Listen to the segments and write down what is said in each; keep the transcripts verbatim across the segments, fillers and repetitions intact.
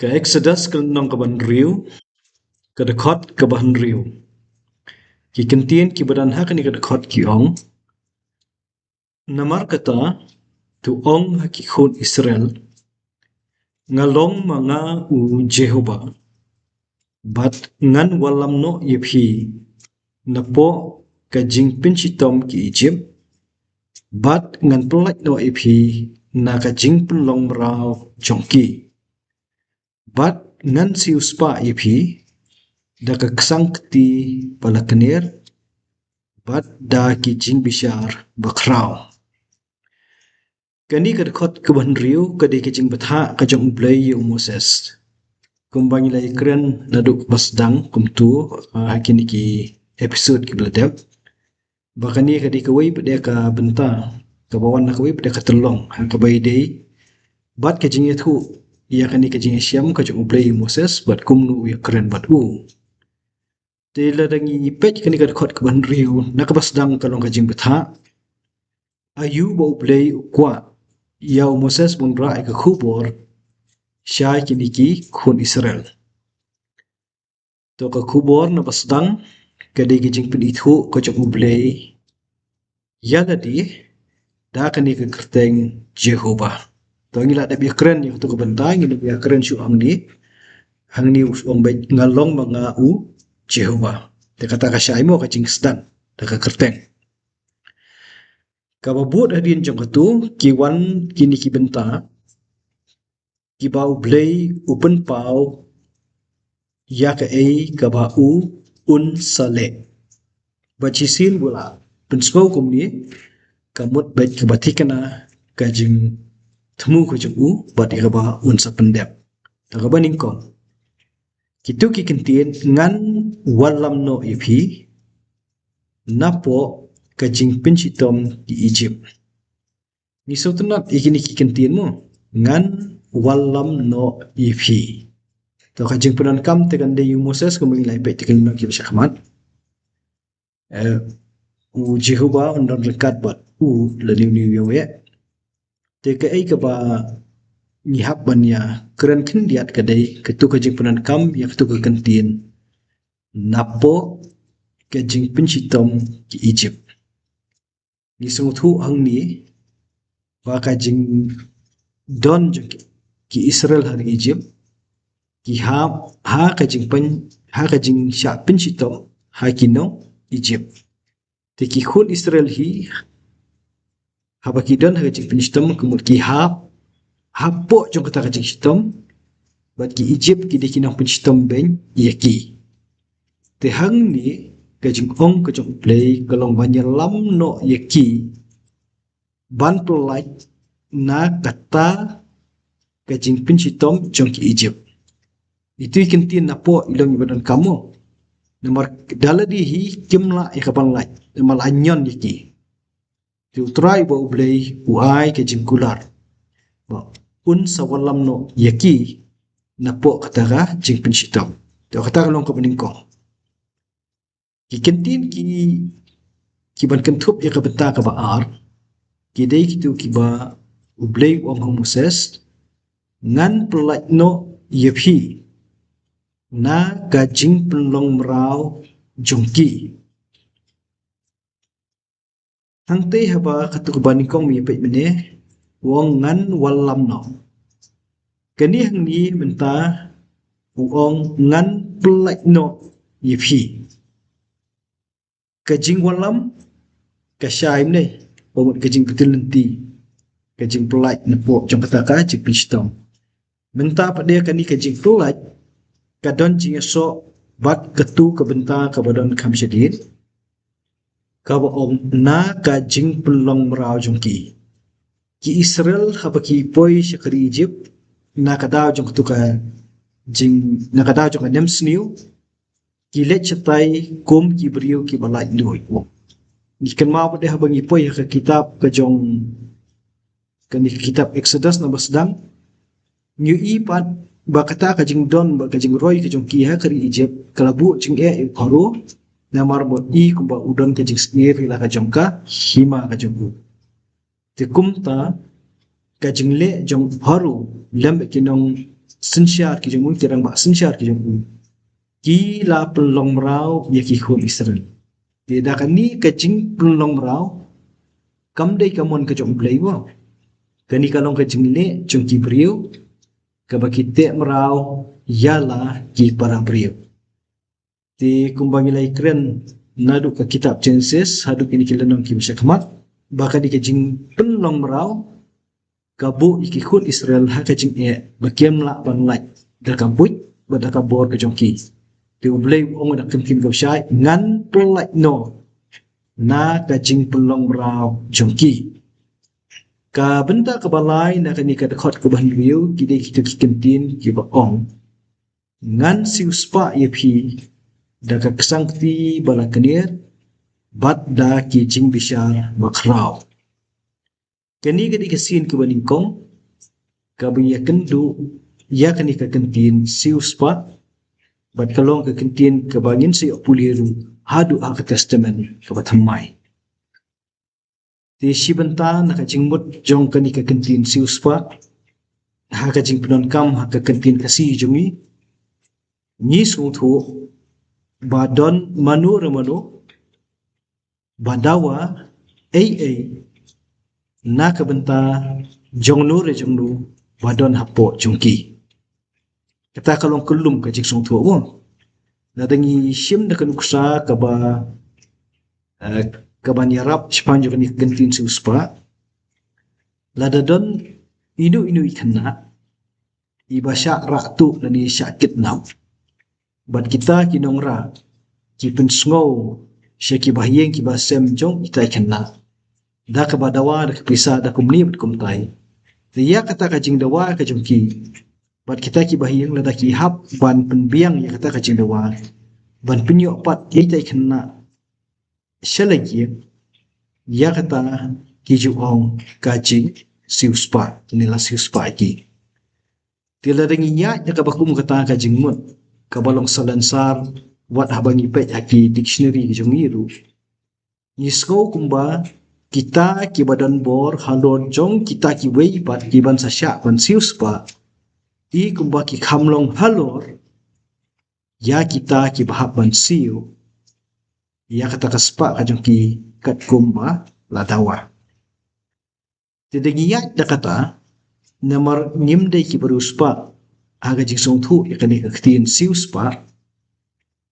Ka Exodus ka lynnong kaba hynriew, ka dkhot kaba hynriew. Ki kyntien kiba don ha kane ka dkhot ki ong: Namar kata, to ong ha ki khun Israel, nga long ma nga u Jehobah, bad ngan wallam noh ïa phi napoh ka jingpynshitom ki Ijipt, bad ngan pyllait noh ïa phi na ka jingpynlong mraw jong ki. Bad ngan siew spah ïa phi da ka ksang kti ba la kner, bad da ki jingbishar bakhraw. Kane ka dkhot kaba hynriew ka dei ka jingbthah ka jong U Blei ïa u Moses. Kumba ngi la ïakren naduh kaba sdang kumto, ah, ha kine ki episode kiba la dep, ba kane ka dei kawei pat de ka bynta kaba wan na kawei pat de ka tyllong ha kaba ïadei bad ka jingïathuh ïa kane ka jingïashem ka jong U Blei ïa u Moses bad kumno u ïakren bad u. Te lada ngi peit kane ka dkhot kaba hynriew, na kaba sdang ka long ka jingbthah: Aïu ba U Blei u kwah ïa u Moses ban rah ïa ka khubor sha kine ki khun Israel? To, ka khubor naba sdang ka dei ka jingpynithuh ka jong U Blei ïa lade da kane ka kyrteng Jehobah. To, ngi la dep ïakren ïa kato ka bynta, ngi dep ïakren shuh hangne. Hangne u ong beit, nga long ma nga u Jehobah. Te kata ka shai mo ka jingsdang da ka kyrteng. Kaba bud hadien jong kato ki wan kine ki bynta kiba U Blei u pynpaw ïa kaei kaba u un sa leh. Bad shisien u la pynsngew kumne, ka mut beit kaba thikna ka jingthmu ka jong u bad ïa kaba un sa pyndep. To, kaba nyngkong, kito ki kyntien, ngan wallam noh ïa phi napoh ka jingpynshitom ki Ijipt. Ngi sngewtynnat ïa kine ki kyntien mo, ngan wallam noh ïa phi. To, ka jingpyndonkam te kan dei ïa u Moses, kumba ngi la peit te kan long kiba shakhmat. Eh, u Jehobah un don ryngkat bad u lane une u ïa u eh. Te kaei kaba ngi hap ban ïakren khyndiat ka dei kato ka jingpyndonkam ïa kato ka kyntien, napoh ka jingpynshitom ki Ijipt. Ngi sngewthuh hangne ba ka jingdon jong ki, ki Israel ha ri Ijipt, ki hap ha ka jingpyn, ha ka jingshah pynshitom ha ki nong Ijipt. Te ki khun Israel hi, haba ki don ha ka jingpynshitom, ka mut ki hap hapoh jong kata ka jingshitom, bad ki Ijipt ki dei ki nongpynshitom beiñ ïa ki. Te hangne ka jingong ka jong U Blei ka long ban ïalam noh ïa ki ban pyllait na kata ka jingpynshitom jong ki Ijipt. Ito i kyntien napoh i long iba donkam mo. Namar da lade hi kim lah ïa ka ban lait, namar la ñion ïa ki. Te U Trai ba U Blei u ai ka jingkular ba un sa wallam noh ïa ki napoh kata ka jingpynshitom. Te kata ka long kaba nyngkong. Ki kyntien ki, ki ban kynthup ïa ka bynta kaba ar, ki dei kito kiba U Blei u ong ha u Moses, ngan pyllait noh ïa phi na ka jingpynlong mraw jong ki. Hangtei haba kato kaba nyngkong me peit mynne, u ong ngan wallam noh. Kane hangne mynta u ong ngan pyllait noh ïa phi. Ka jingwallam ka shai mynne, ba mut ka jingpyllait lynti, ka jingpyllait napoh jong kata ka jingpynshitom. Mynta pat de kane ka jingpyllait ka don jingïasoh bad kato ka bynta kaba don kham shadien, kaba ong na ka jingpynlong mraw jong ki. Ki Israel haba ki poi sha ka ri Ijipt, na ka daw jong kato ka jing, na ka daw jong ka nemsniew, ki leit shatai kum ki briew kiba laitluid. Ngi kynmaw pat de haba ngi poi ha ka kitab ka jong, kane ka kitab Exodus naba sdang, ngi ïohi pat ba kata ka jingdon bad ka jingroi ka jong ki ha ka ri Ijipt ka la buh jingeh ïa u Pharaoh, namar ba i kumba u don ka jingsngew ïa la ka jong ka hima ka jong u. Te kumta ka jingleh jong u Pharaoh lem bad ki nong, synshar ki jong u, ki rangbah synshar ki jong u, ki la pynlong mraw ïa ki khun Israel. Te da kane ka jingpynlong mraw, kam dei ka mon ka jong U Blei mo. Kane ka long ka jingleh jong ki briew, kaba ki teh mraw ïa la ki para briew. Te kumba ngi la ïakren naduh ka kitab Genesis haduh kine ki lynnong kiba sha khmat, ba kane ka jingpynlong mraw ka buh ïa ki khun Israel ha ka jingeh ba kim lah ban lait da ka buit bad da ka bor ka jong ki. Te U Blei u ong da ka ktien kaba shai, ngan pyllait noh na ka jingpynlong mraw jong ki. Ka bynta kaba lai na kane ka dkhot kaba hynriew ki dei kita ki kyntien kiba ong, ngan siewspah ïa phi da ka ksang kti ba la kner bad da ki jingbishar ba khraw. Kane ka dei ka sien kaba nyngkong kaba ïakynduh ïa kane ka kyntien siewspah, bad ka long ka kyntien kaba ngin sa ïoh pule ruh haduh ha ka Testament kaba thymmai. Te shi bynta na ka jingmut jong kane ka kyntien siewspah, ha ka jingpyndonkam ha ka kyntien Khasi jong ngi, ngi sngewthuh ba don mano re mano ba dawa ei ei na ka bynta jong no re jong no ba don hapoh jong ki. Kata ka long kyllum ka jingsngewthuh mo. Lada ngi shim da ka nuksa kaba, eh, kaban ïarap shaphang jong kane ka kyntien siewspah, lada don ino ino i khynnah iba shah rah tuh lane shah kidnap, bad kita ki nongrah ki pynsngew sha ki bahaïing ki bahasem jong ita i khynnah da kaba dawa da ka pisa da kumne bad kumtai, te ïa kata ka jingdawa ka jong ki bad kita ki bahaïing, lada ki hap ban pynbiang ïa kata ka jingdawa ban pynïoh pat ïa ita i khynnah sha la ïing, ïa kata ki ju ong ka jingsiewspah, ne la siewspah ïa ki. Te lada ngi ïaid ïa kaba kum kata ka jingmut kaba long salonsar, wat haba ngi peit ha ki dictionary ki jong ngi ruh, ngi sngew kumba kita kiba don bor halor jong kita kiwei pat kiban sa shah ban siewspah, i kumba ki kham long halor ïa kita kiba hap ban siew ïa kata ka spah ka jong ki katkum ba la dawa. Te da ngi ïaid da kata, namar ngim dei kiba riewspah ha ka jingsngewthuh ïa kane ka ktien siewspah,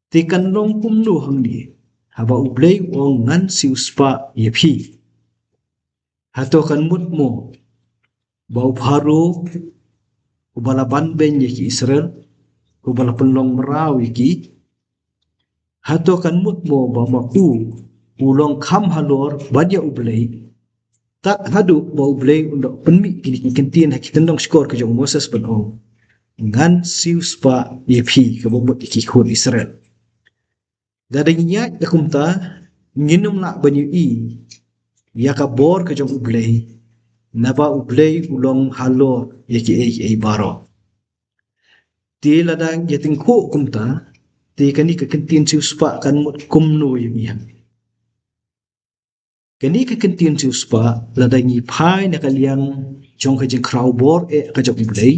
te kan long kumno hangne haba U Blei u ong ngan siewspah ïa phi? Hato kan mut mo ba u Pharaoh uba la ban beiñ ïa ki Israel, uba la pynlong mraw ïa ki, hato kan mut mo ba ma u u long kham halor bad ïa U Blei, tad haduh ba U Blei un da pynmih kine ki kyntien ha ki tyndong shkor ka jong u Moses ban ong, ngan siewspah ïa phi, kaba mut ïa ki khun Israel? Lada ngi ïaid da kumta, ngin ym lah ban ïohi ïa ka bor ka jong U Blei, naba U Blei u long halor ïa kiei kiei baroh. Te lada ngi ïa tyngkhuh kumta, te kane ka kyntien siewspah kan mut kumno ïa ngi hangne? Kane ka kyntien siewspah, lada ngi phai na ka liang jong ka jingkhraw bor eh ka jong U Blei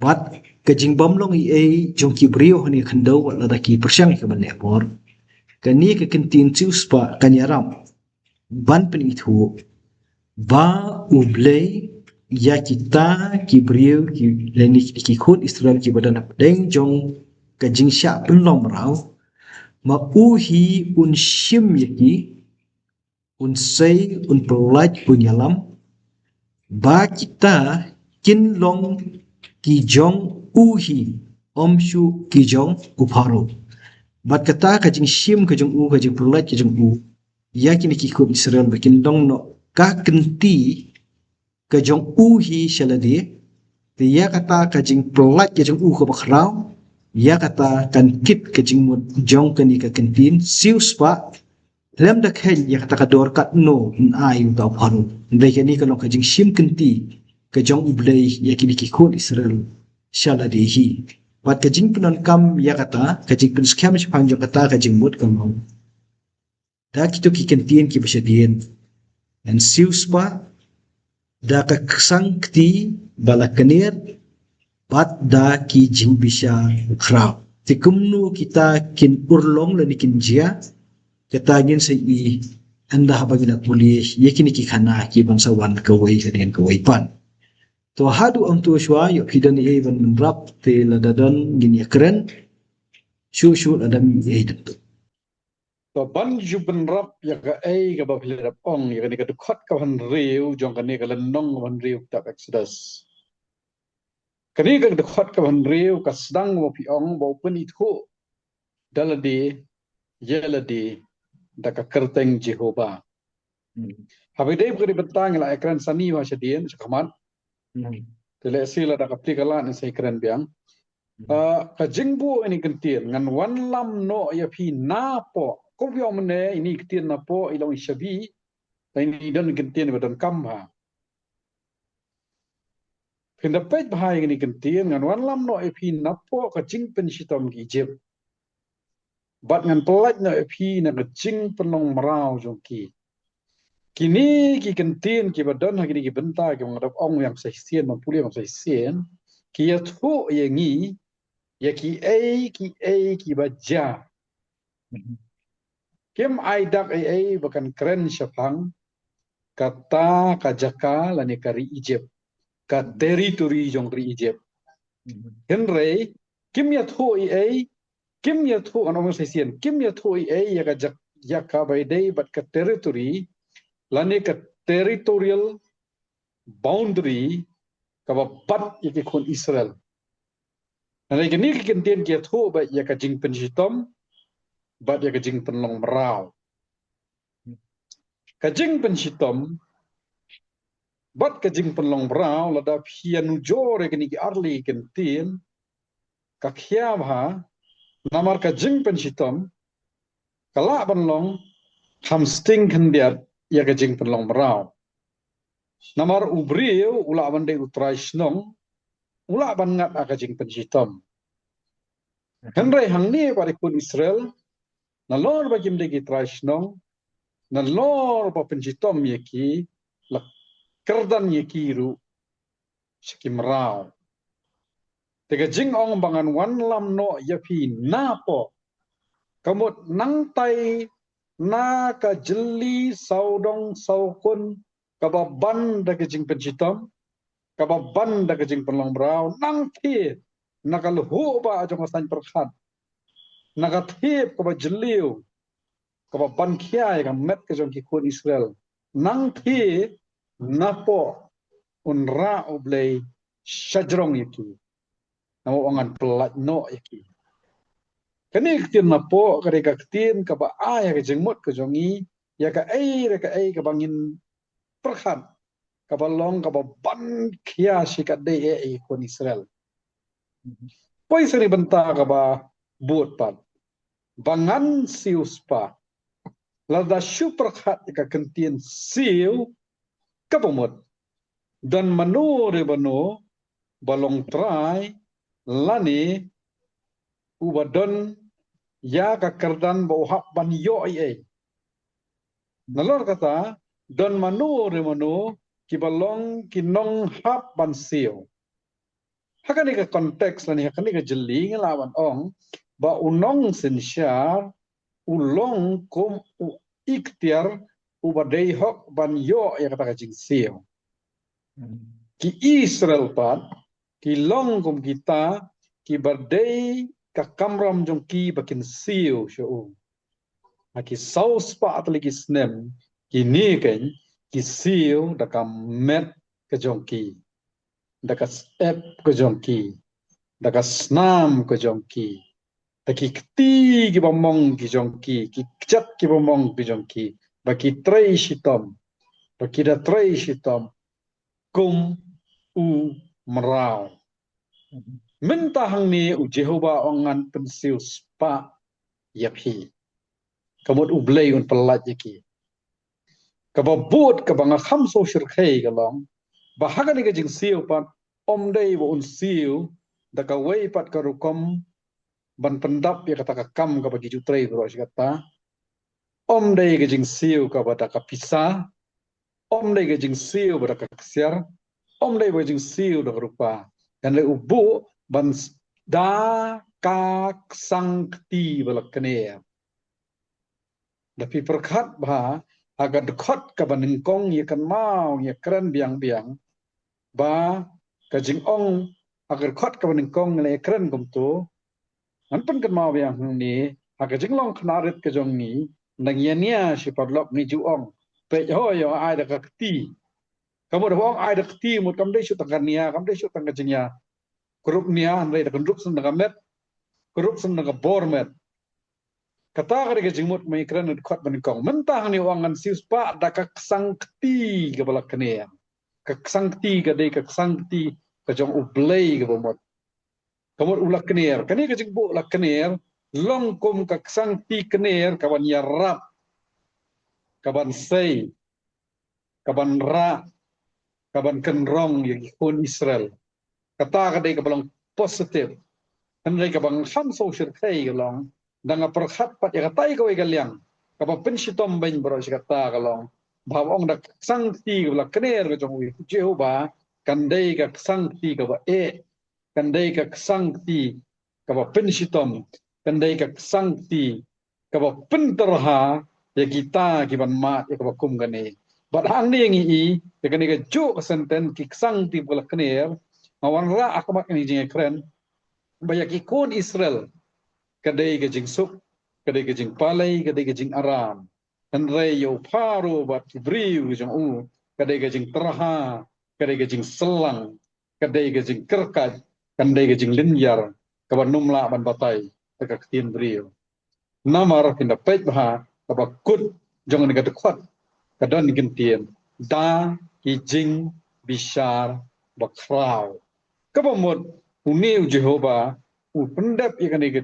bad ka jingbym long ei ei jong ki briew ha kane ka khyndew, lada ki pyrshang ïa ka ban leh bor, kane ka kyntien siewspah kan ïarap ban pynithuh ba U Blei ïa kita ki briew ki, lane ki khun Israel kiba don hapdeng jong ka jingshah pynlong mraw, ma u hi un shim ïa ki, un sei, un pyllait, un ïalam ba kita kin long ki jong u hi, ym shuh ki jong u Pharaoh. Bad kata ka jingshim ka jong u, ka jingpyllait ka jong u ïa kine ki khun Israel ba kin long noh ka kynti ka jong u hi sha lade, te ïa kata ka jingpyllait ka jong u kaba khraw, ïa kata kan kit ka jingmut jong kane ka kyntien siewspah, lem da kheiñ ïa kata ka dor katno un ai uta u Pharaoh. Hynrei kane ka long ka jingshim kynti ka jong U Blei ïa kine ki khun Israel sha lade hi. Bad ka jingpyndonkam ïa kata, ka jingpynskhem shaphang jong kata ka jingmut ka long, da kito ki kyntien kiba shadien, ngan siewspah da ka ksang kti ba la kner bad da ki jingbishar khraw. Te kumno kita kin urlong lane kin jia, kata ngin sa ïohi ynda haba ngi la pule ïa kine ki khana kiban sa wan kawei hadien kawei pat. To haduh hangto shuwa, ïoh phi don ei ei ban bynrap, te lada don ngin ïakren. Shuh shuh lada ym don ei ei, don to. To ban ju bynrap ïa kaei kaba phi la dep ong ïa kane ka dkhot kaba hynriew jong kane ka lynnong kaba hynriew kitab Exodus. Kane ka dkhot kaba hynriew ka sdang ba phi ong ba u pynithuh da lade ïa lade da ka kyrteng Jehobah. Hmm. Haba ïadei bad kane ka bynta ngi la ïakren sani ba shadien shakhmat. Hmm. Te lehse lada ka plie ka lad ngin sa ïakren biang. Hmm. Ah, ka jingbuh ïa kane ka kyntien, ngan wanlam noh ïa phi napoh. Kumba phi ong mynne, ïa kane ka kyntien napoh i long i shabi. Te ïa kane don ka kyntien ba donkam bha. Phin da peit bha ïa kane ka kyntien, ngan wanlam noh ïa phi napoh ka jingpynshitom ki Ijipt. Bad ngan pyllait noh ïa phi na ka jingpynlong mraw jong ki. Kine ki kyntien kiba don ha kine ki bynta kiba nga dep ong ïa nga sa shisien, ban pule ïa nga sa shisien, ki ïathuh ïa ngi ïa kiei kiei kiba jia. Mhm. Kim ai dak ei ei ba kan kren shaphang kata ka jaka lane ka ri Ijipt, ka, mhm, territory jong ri Ijipt. Mhm. Hynrei kim ïathuh ei ei, kim ïathuh, ngan ong sa shisien, kim ïathuh ei ei ïa ka jak-, ïa kaba ïadei bad ka territory lane ka territorial boundary kaba bat ïa ki khun Israel. Hynrei kine ki kyntien ki ïathuh beit ïa ka jingpynshitom bad ïa ka jingpynlong mraw. Ka jingpynshitom bad ka jingpynlong mraw, lada phi ïanujor ïa kine ki ar tylli ki kyntien, ka khia bha, namar ka jingpynshitom ka lah ban long hamsting khyndiat ïa ka jingpynlong mraw. Namar u briew u lah ban dei u trai shnong, u lah ban ngat ha ka jingpynshitom. Hynrei hangne pat ïa ki khun Israel, nalor ba kim dei ki trai shnong, nalor ba pynshitom ïa ki, la kyrdan ïa ki ruh sha ki mraw. Te ka jingong ba ngan wanlam noh ïa phi napoh, ka mut nangtai na ka jylli sawdong sawkun kaba ban da ka jingpynshitom, kaba ban da ka jingpynlong mraw, nangtei na ka lhuh ba jong ka saiñ pyrkhat, na ka thied kaba jylliew, kaba ban khia ïa ka met ka jong ki khun Israel. Nangtei napoh un rah U Blei shajrong ïa ki. Namar u ong ngan pyllait noh ïa ki. Kane ka ktien napoh ka dei ka ktien kaba ai ïa ka jingmut ka jong ngi ïa kaei re kaei kaba ngin pyrkhat, kaba long kaba ban khia shi katdei ïa ki khun Israel. Poi sa kane ka bynta kaba bud pat. Ba ngan siew spah. Lada shu pyrkhat ïa ka kyntien siew, kaba mut, don mano re mano ba long trai lane uba don ïa ka kyrdan ba u hap ban ïoh ei ei. Nalor kata, don mano re mano kiba long ki nonghap ban siew. Ha kane ka context lane ha kane ka jylli ngi lah ban ong ba u nongsynshar u long kum u iktiar uba dei hok ban ïoh ïa kata ka jingsiew. Hmm. Ki Israel pat ki long kum kita kiba dei ka kamram jong ki ba kin siew sha u. Ha ki saw spah tylli ki snem, kine keiñ ki siew da ka met ka jong ki, da ka syep ka jong ki, da ka snam ka jong ki, da ki kti kiba mong ki jong ki, ki kjat kiba mong ki jong ki, ba ki trei shitom, ba ki da trei shitom kum u mraw. Mynta hangne u Jehobah u ong ngan pynsiew spah ïa phi. Ka mut U Blei un pyllait ïa ki. Kaba bud kaba nga kham sngewsyrkhei ka long ba ha kane ka jingsiew pat ym dei ba un siew da kawei pat ka rukom ban pyndap ïa kata ka kam kaba ki ju trei baroh shi katta. Ym dei ka jingsiew kaba da ka pisa, ym dei ka jingsiew ba da ka ksiar, ym dei ba ka jingsiew da ka rupa. Hynrei u buh ban s-, da ka ksang kti ba la kner. Da phi pyrkhat bha, ha ka dkhot kaba nyngkong ïa kynmaw, ïa kren biang biang, ba ka jingong, ha ka dkhot kaba nyngkong la ïa kren kumto, ngan pynkynmaw biang hangne, ha ka jinglong khynnah rit ka jong ngi, nang ïa nia shi paralok ngi ju ong, peit ho ïa ai da ka kti. Ka mut haba ong ai da kti mut kam dei shuh tang ka nia, kam dei shuh tang ka jingïa. Ka rup nia, hynrei da ka rup shen da ka met, ka rup shen da ka bor met. Kata ka dei ka jingmut ma ngi kren na dkhot ba nyngkong. Mynta hangne u ong ngan siewspah da ka ksang kti kaba la kner. Ka ksang kti ka dei ka ksang kti ka jong U Blei kaba mut. Ka mut u la kner. Kane ka jingbuh la kner, long kum ka ksang kti kner kaban ïarap, kaban sei, kaban rah, kaban kynrong ïa ki khun Israel. Kata ka dei kaba long positive. Hynrei kaba ngan kham sngewsih ka long, da nga pyrkhat pat ïa kata ïa kawei ka liang kaba pynshitom beiñ baroh shi, kata ka long ba haba ong da ka ksang kti kaba la kner ka jong U Jehobah, kan dei ka ksang kti kaba eh, kan dei ka ksang kti kaba pynshitom, kan dei ka ksang kti kaba pyntyrha ïa kita kiban mad ïa kaba kum kane. Bad hangne ngi i ïa kane kajuh ka sentence, ki ksang kti ba la kner, nga wanrah ha khmat kane ka jingïakren ba ïa ki khun Israel ka dei ka jingsuk, ka dei ka jingpalei, ka dei ka jingaram. Hynrei ïa u Pharaoh bad ki briew ki jong u ka dei ka jingtyrha, ka dei ka jingsyllang, ka dei ka jingkyrkhat, kan dei ka jinglynñiar kaba nym lah ban batai da ka ktien briew. Namar phin da peit bha, kaba kut jong kane ka dkhot ka don ki kyntien da ki jingbishar bakhraw. Kaba mut une U Jehobah u pyndep ïa kane ka,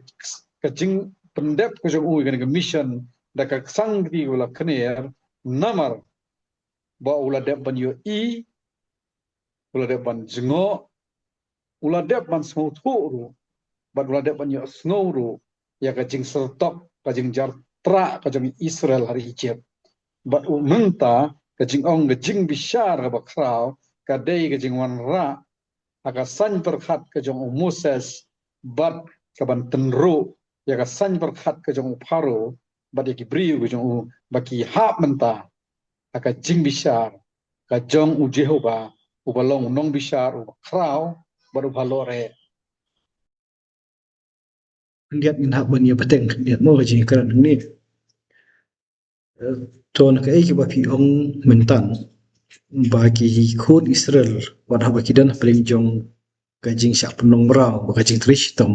ka jingpyndep ka jong u ïa kane ka mission da ka ksang kti kaba la kner, namar ba u la dep ban ïohi, u la dep ban jngoh, u la dep ban sngewthuh ruh, bad u la dep ban ïohsngew ruh ïa ka jingsyrtok, ka jingjartrah ka jong Israel ha ri Ijipt. Bad u mynta ka jingong ka jingbishar kaba khraw ka dei ka jingwanrah ha ka saiñ pyrkhat ka jong u Moses, bad kaban tynruh ïa ka saiñ pyrkhat ka jong u Pharaoh bad ïa ki briew ka jong u, ba ki hap mynta ha ka jingbishar ka jong U Jehobah, uba long u nongbishar uba khraw bad uba lohreh. Khyndiat ngin hap ban ïa bteng khyndiat mo ka jingkren hangne. Eh, to na kaei kaba phi ong mynta, ba ki khun Israel wat haba ki don hapdeng jong ka jingshah pynlong mraw bad ka jingtrei shitom,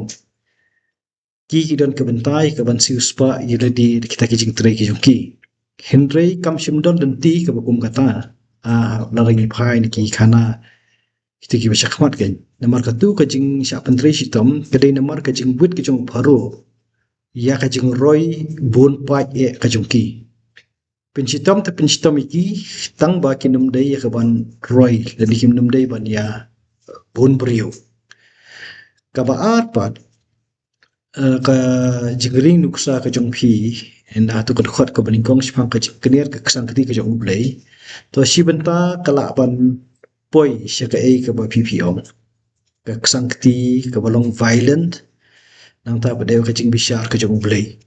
ki ki don ka bynta kaban siewspah ïa lade da kita ki jingtrei ki jong ki. Hynrei kam shym don lynti kaba kum kata. Ah, lada ngi phai na ki khana kita kiba shakhmat, kan, namar katu ka jingshah pyntrei shitom ka dei namar ka jingbuit ka jong u Pharaoh ïa ka jingroi bun paid eh ka jong ki. Pynshitom te pynshitom ïa ki tang ba kin ym dei ïa kaban roi, lane kin ym dei ban ïa bun briew. Kaba ar pat, eh, ka jingring nuksa ka jong phi na katu ka dkhot kaba nyngkong shaphang ka jingkner ka ksang kti ka jong U Blei. To shi bynta ka lah ban poi sha kaei kaba phi phi ong, ka ksang kti kaba long violent, nangta pat de ka jingbishar ka jong U Blei.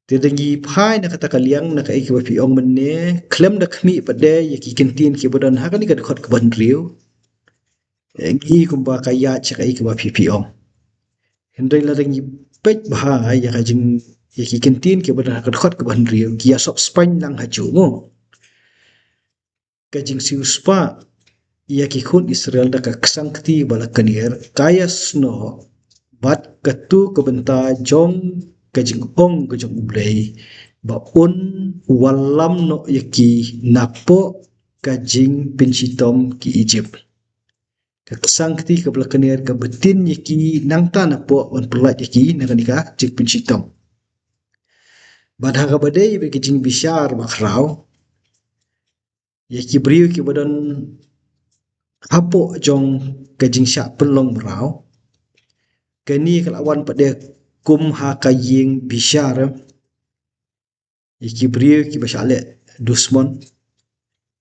Te lada ngi phai na kata ka liang, na kaei kaba phi ong mynne, khlem da khmih pat de ïa ki kyntien kiba don ha kane ka dkhot kaba hynriew, eh, ngi kumba ka ïaid sha kaei kaba phi phi ong. Hynrei lada ngi peit bha ïa ka jing, ïa ki kyntien kiba don ha ka dkhot kaba hynriew, ki ïa sop spaiñ lang ha ju mo. Ka jingsiewspah ïa ki khun Israel da ka ksang kti ba la kner ka ïasnoh bad katu ka bynta jong ka jingong ka jong U Blei ba un wallam noh ïa ki napoh ka jingpynshitom ki Ijipt. Ka ksang kti kaba la kner ka btin ïa ki nangta napoh, wan pyllait ïa ki na kane ka jingpynshitom. Bad ha kaba dei bad ka jingbishar bakhraw, ïa ki briew kiba don hapoh jong ka jingshah pynlong mraw, kane ka la wan pat de kum ha ka ïing bishar, ïa ki briew kiba shah leh dusmon.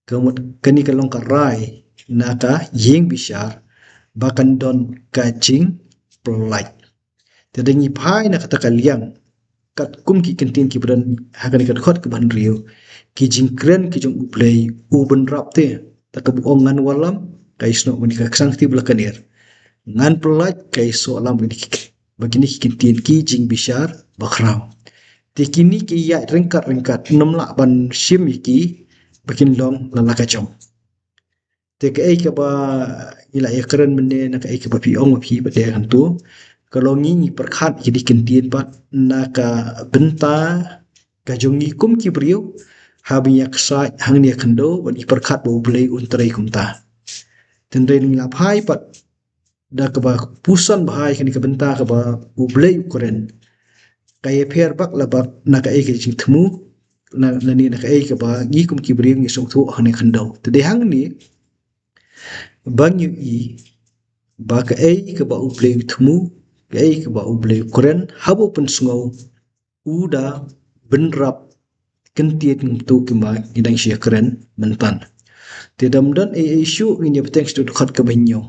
Ka mut kane ka long ka rai na ka ïing bishar, ba kan don ka jingpyllait. Te da ngi phai na kata ka liang, katkum ki kyntien kiba don ha kane ka dkhot kaba hynriew, ki jingkren ki jong U Blei u bynrap te. Te kaba ong ngan wallam, ka ïasnoh bad kane ka ksang kti ba la kyner. Ngan pyllait, ka ïasnoh lam bad kine ki, bad kine ki kyntien ki jingbishar bakhraw. Te kine ki ïaid ryngkat ryngkat, ym lah ban shim ïa ki ba kin long la la ka jong. Te kaei kaba ngi la ïakren mynne, na kaei kaba phi ong ma phi pat de hangto, ka long ngi, ngi pyrkhat ïa kine ki kyntien pat na ka bynta ka jong ngi kum ki briew, haba ngi ïaksaid hangne ha khyndew, bad ngi pyrkhat ba U Blei un trei kumta. Te hynrei ngi la phai pat da kaba puson bha ïa kane ka bynta kaba U Blei u kren. Ka ïapher bak la bak na kaei ka jingthmu, na, na ne na kaei kaba ngi kum ki briew ngi sngewthuh hangne ha khyndew. Te dei hangne ba ngi ïohi ba kaei kaba U Blei u thmu, kaei kaba U Blei u kren, haba u pynsngew, u da bynrap kyntien kumto kumba ngi dang shu ïakren mynta. Te da ym don ei ei shuh, ngin ïa bteng sha dkhot kaba hynñiew.